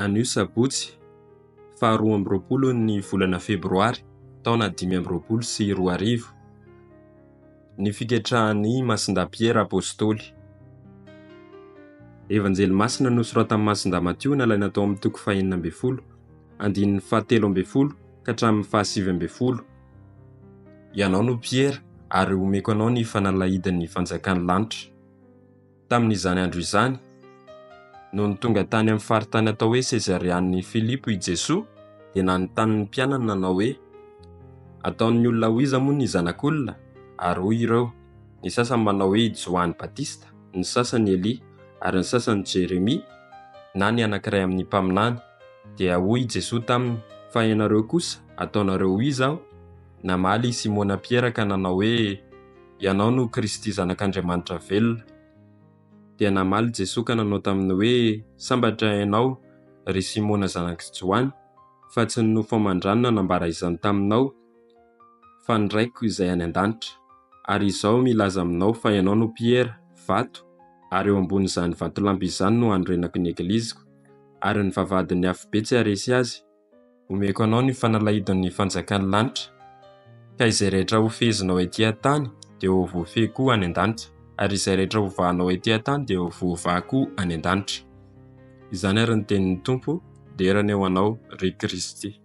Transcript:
Anio sabotsy faha 22 ny volana febroary taona 2025. Ny fiketrahan'i Masindahy Piera Apostoly. Evanjely Masina nosoratan'i Masindahy Matio nalaina tao amin'ny toko faha-16, andininy faha-13 ka hatramin'ny faha-19. Ianao no Piera, ary homeko anao ny fanalahidin'ny fanjakan'ny lanitra. Tamin'izany andro izany, nony tonga tany amin'ny faritany atao hoe Sezarean'i Filipo i Jesoa, dia nanontany ny mpianany nanao hoe, Ataon'ny olona ho iza moa ny Zanak'olona? Ary hoy ireo, Ny sasany manao hoe i Joany Batista, ny sasany Elia, ary ny sasany Jeremia, na ny anankiray amin'ny mpaminany. Dia hoy i Jesoa taminy, Fa ianareo kosa, ataonareo ho iza Aho? Namaly i Simona Piera ka nanao hoe, Ianao no Kristy Zanak'Andriamanitra velona. Dia namaly Jesoa ka nanao taminy hoe, Sambatra ianao, ry Simona zanak'i Joany, fa tsy ny nofo aman-drà no nanambara izany taminao, fa ny Raiko izay any an-danitra. Ary Izaho milaza aminao fa ianao no Piera, vato, ary eo ambonin'izany vatolampy izany no hanorenako ny Egliziko, ary ny vavahadin'ny afobe tsy haharesy azy. Omeko anao ny fanalahidin'ny fanjakan'ny lanitra, ka izay rehetra hofehezinao ety an-tany dia ho voafehy koa any an-danitra, ary izay rehetra hovahanao ety an-tany dia ho voavaha koa any an-danitra. Izany ary ny tenin'ny Tompo, dera anie ho Anao, ry Kristy.